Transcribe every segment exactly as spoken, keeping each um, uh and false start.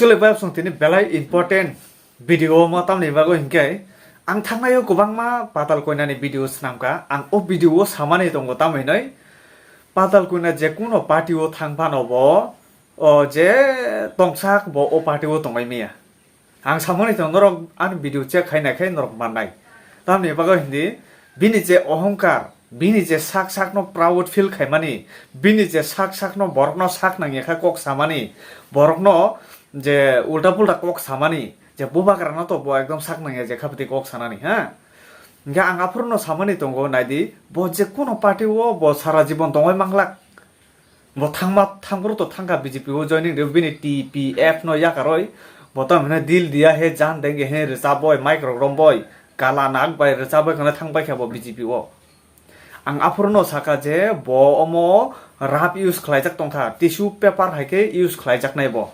Actually, bayapsong tini belai important video omo tamni bagwi hinkhe ang thangnaio kwbangma Patal Koinani video swnamkha. Ang o video o samani tongo tamhinwi Patal Koina je kuno party o thang phano bo o je tongsak bo o party o tongwi maya. Ang samani tongo norok ani video check khaina khe norok mannai. Tamni bagwi hindi bini je ohongkar, bini je sak sakno proud feel khaimani, bini je sak sakno borokno sak nangya kha kok samani, borokno je ulta pulta kok samani, je bubagrano to bo ekdom sak nangya je khabti kok sanani, ha? Hinkhe ang aphuru no samani tongo, naidi, bo je kuno party o bo sara jibon tongwi manglak. Bo thangma, thangphuru to thangkha B J P o joining rw, bini T P F no yakarwi, bo tamo hino dil diya hai, jaan denge hai, rwchapboi, mic rok romboi, kala nak bai rwchapboi kheno thangbai kha bo B J P o. Ang aphuru no sakha je bo omo rap use khlaijak tongkha, tissue paper hai khe use khlaijaknai bo.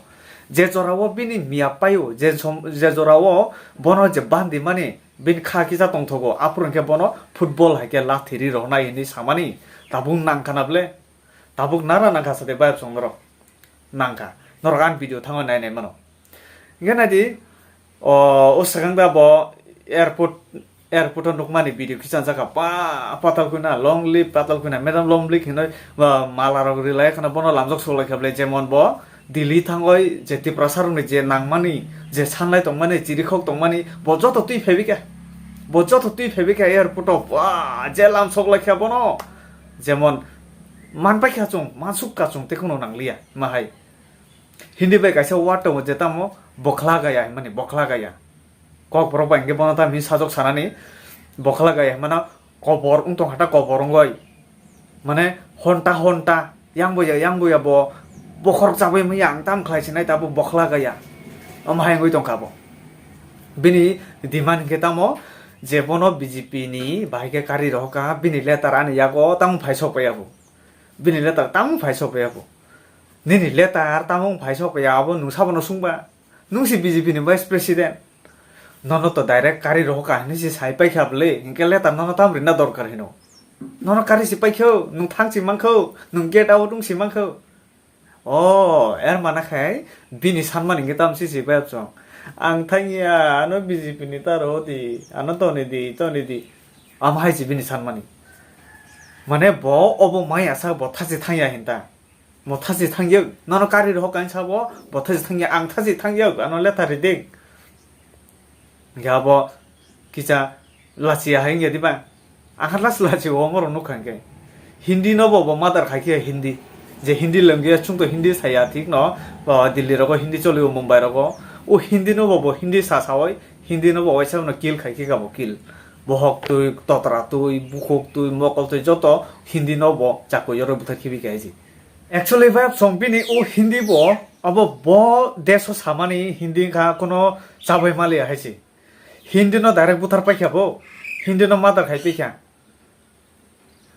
Je jorao bini miya paio, je som-, je jorao bono je bandi mani bini kha kisa tongthogo, aphuru hinkhe bono football hai khe lathi ri rwnai hinwi samani tabuk nangkha na ble? Tabuk nara nangkha sade bayapsong norok nangkha. Norok ani video thango nai nai mano. Hinkhe naidi, o, o swkang da bo airport, airport o nukmani video khichang jakha pa, Patal Koina, long live Patal Koina, madam long live hinoi, ba, mala rok rilai khana bono lamjak sok lai kha ble, jemon bo Delhi thangoi je Tiprasa rokni je nangmani, je sanlai tongmani, chirikhok tongmani, bo joto twi phaibi kha. Bo joto twi phaibi kha airport o, ba, je lam sok lai kha bono. Jemon man pai kha chwng, man suk kha chwng, tei kheno nang liya, ma hai. Hindi bai kaisa word tongo, je tamo bokhla gaya hinmani, bokhla gaya. Kokborok bai hinkhe bono tamo hini sajok sanani, bokhla gaya hinmano kobor wng tong kha ta, kobor wngoi. Mane honta honta, yang boya, yang boya bo bokhorok chabwi manya ang tamo khlai sinai, tabo bokhla gaya. Omo hai wngwi tong kha bo. Bini demand hinkhe tamo je bono B J P ni bahai khe kari rohor kha, bini letter ani yago tamo phai sok paiya bo. Bini letter tamo phai sok paiya bo. Nini letter tamo phai sok paiya, abo nwng sabono swngba? Nwng si B J P ni vice president. Nono to direct kari rohor kha hinwi se sai pai kha bwle, hinkhe letter nono tamo rina dorkar hino? Nono kari si pai kho, nwng thang si man kho, nwng get out wng si man kho. O, er mana khai bini sanmani hinkhe tamo si si pai chwng. Ang thang ya, ano B J P ni ta rohor di, ano toni di, toni di. Amo hai si bini sanmani. Mane bo obo maya sa bo thasi thang ya hinta. Bo thasi thang ya, nono kari rohor kain sa bo, bo thasi thang ya, ang thasi thang ya, ano letter riding. Hinkhe abo kisa lachiya hai wngya diba? Ang kha lachi lachi o omorok nukha hinkhe. Hindi no bo, bo mother khai khe Hindi. Je Hindi lengya chwng to Hindi saya thik no, o Delhi rogo Hindi choli o Mumbai rogo. O Hindi no bo, bo Hindi sa sawi, Hindi no bo waisa no kill khai khe ka bo kill. Bohok twi, totra twi, bukhuk twi, mokol twi joto Hindi no bo chakui oro buthar khibi khe hai si. Actually, vibe song bini o Hindi bo, abo bo desh o samani Hindi wngkha, kuno chabai maliya hai se. Hindi no direct buthar paikha bo, Hindi no murder khai paikha.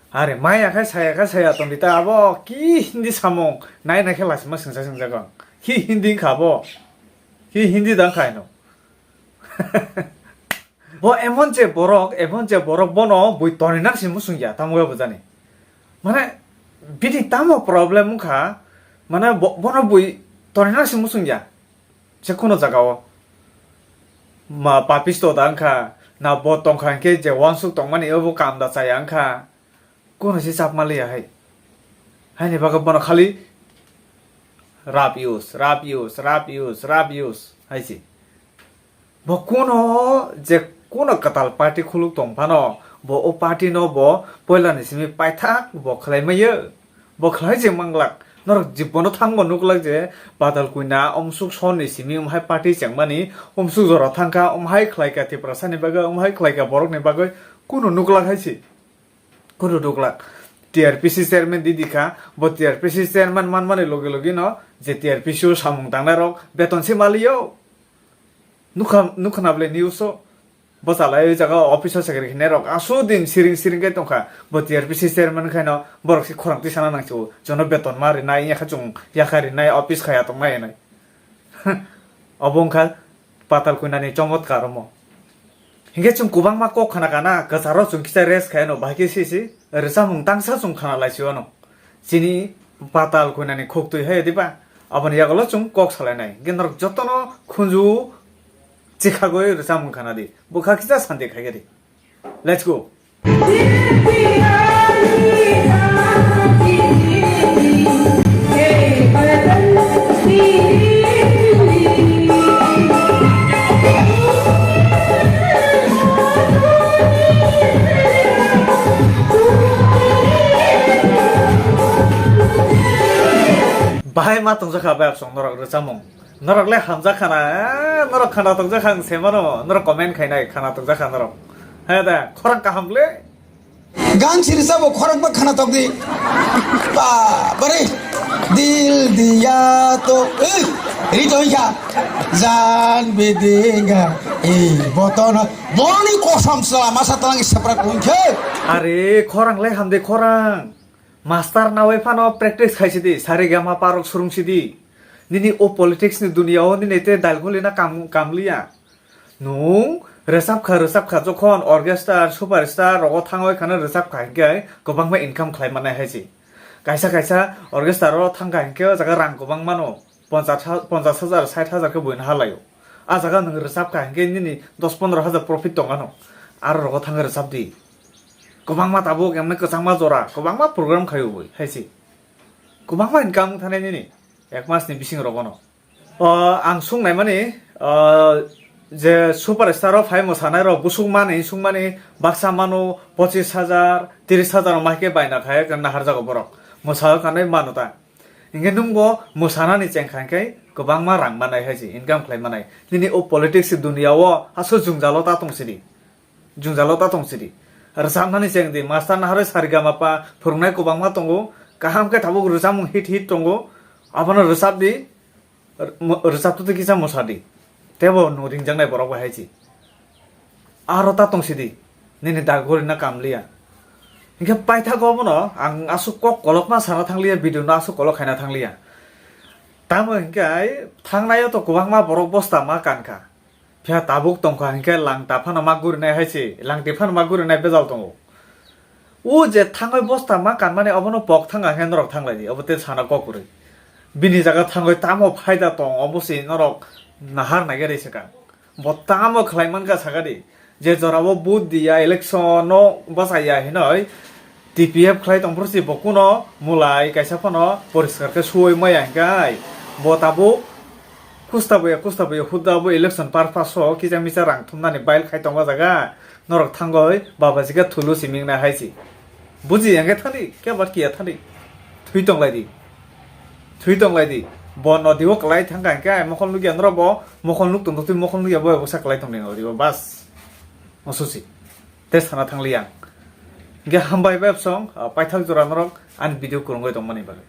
Are maya khai saya khai saya tongdi ta abo ki Hindi samung nai nai khe lasima singsa singsa kong. Ki Hindi wngkha bo? Ki Hindi dang khai no? Bo emon je borok, emon je borok bono bui toninak si musung ya, tamo ya bujani. Mane, bini tamo problem wngkha, mane bo-, bono bui toninak si musung ya. Je kuno jaga o. Ma papisto da wngkha, na bo tongkha hinkhe je wansuk tongmani obo kam da chaya wngkha. Kuno se chapma liya hai. Haini bagwi bono khali rap use, rap use, rap use, rap use hai se. Bo kuno je kuno kwtal party khuluk tong phano, bo o party no bo poila ni simi paithak bo khlai maya. Bo khlai je manglak. Norok jibono thangbo nuklak je Badal Kuina omsuk son ni simi omhai party chengmani, omsuk jora thangkha, omhai khlaikha Tiprasa ni bagwi, omhai khlaikha borok ni bagwi, kuno nuklak hai se. Kuno nuklak. T R P C chairman didi kha, bo T R P C chairman manmani logi logi no je T R P C o samung tangnai rok beton se maliyo. Nukha, nukha na bole news o. Bo chalai o jaga o office o secretary hinai rok aswk din siring siring khe tongkha. Bo T R P C chairman khai no borok se khorang tisana nang si o. Jono beton ma rinai, yakha chung yakha rinai, office khaya tongnai hinwi. Obo wngkha Patal Kuinani chomotkar omo. Hinkhe chwng kwbangma kok khana kana, kwcharo chwng kisa rest khai ano, bahai khe sisi rwchapmung tangsa chwng khana lai si ano. Chini Patal Kuinani khuktwi hai diba? Aboni yagulo chwng kok salainai. Hwnkhe norok jotono khunju chikhagwi rwchapmung khana di. Bwkha kisa santi khaikhe di. Let's go. Bahai ma tongjakha bai absong norok rwchapmung. Norok le hamjak khana, eh, norok khana tokjak kha ang se mano, norok comment khainai khana tokjak kha norok. He da, khorang kaham le. Gan sirsa bo khorang ba khana tokdi. Ba, bare. Dil diya to, eh, ri to ya. Jan be denga, eh, boton. Boni kosam sala masa talang sapra kungkhe. Are, khorang le hamde khorang. Master nawi phano practice khaisidi, sarigama parok surungsidi. Nini o politics ni duniya o nini te dalguli na kam, kamliya. Nwng rwchapkha, rwchapkha jokhon orchestra, superstar rogo thangwi khana rwchapkha hinkhe kwbangma income khlai mannai hai se. Kaisa kaisa orchestra ro thangkha hinkhe o jaga rang kwbang mano. Ponchash ha-, ponchash hajar, sait hajar khe buino halaio. A jaga nwng rwchapkha hinkhe nini dos pondro hajar profit tongano. Aro rogo thangwi rwchapdi. Kwbangma tabuk emne kwchangma jora, kwbangma program khaio bui, hai se. Kwbangma income wng thanai nini, ek mas ni bising rogono. O, ang sung naimani, o, je superstar o phai mwsanai rok busuk mani, sung mani, baksa mano pochis hajar, tris hajar o mahke baina khai, ekdom nahar jago borok. Mwsa o kanai mano ta. Hinkhe nwng bo mwsanani chengkha hinkhe kwbangma rang manai hai se, income khlai manai. Nini o politics duniya o aswk jwngjalo ta tong sidi. Jwngjalo ta tong sidi. Rwchapnani chengdi, master naharwi sarigama pa phwrwngnai kwbangma tongo. Kaham khe tabuk rwchapmung hit hit tongo. Abono rwchapdi, r-, mo-, rwchaptwtwi kisa mwsadi. Teibo nwng ringjaknai borok bai hai se. Aro ta tong sidi, nini dalguri na kamliya. Hinkhe paithago abono ang aswk kok kolokma sana thangliya, video no aswk kolok khaina thangliya. Tamo hinkhe thangnaio to kwbangma borok bosta ma kankha. Phiya tabuk tongkha hinkhe langta phano ma gurinai hai se, langti phano ma gurinai bejal tongo. O je thangwi bosta ma kanmani obono pok thangkha hinkhe norok thanglaidi, obo tei sana kok kwrwi. Bini jaga thangwi tamo phaida tong, obo se norok nahar naigerwi swkang. Bo tamo khlai mankha sakadi, je jorao vote diya, election no bachaya hinoi T P F khlai tongphuru se bo kuno mulai kaisa phano poriskar khe suwi maya hinkhai. Bo tabuk kusta boya, kusta boya, huda bo election purpose o kisa misa rang thumnani bail khai tongo jaga. Norok thangoi baba jika thulu siming na hai se. Buji yang khe thani, khe ba kiya thani. Thwi tong lai di. Thwi tong lai di. Bo nodi o kwlai thang kha hinkhe ai mokhol nukya norok bo, mokhol nuk tong twi mokhol nukya bo bwsa kwlai tong di nodi o bas. Osusi. Te sana thang li yang. Hinkhe hambai bai absong, ah, paithak jora norok ani video kwrwngwi tong mani bagwi.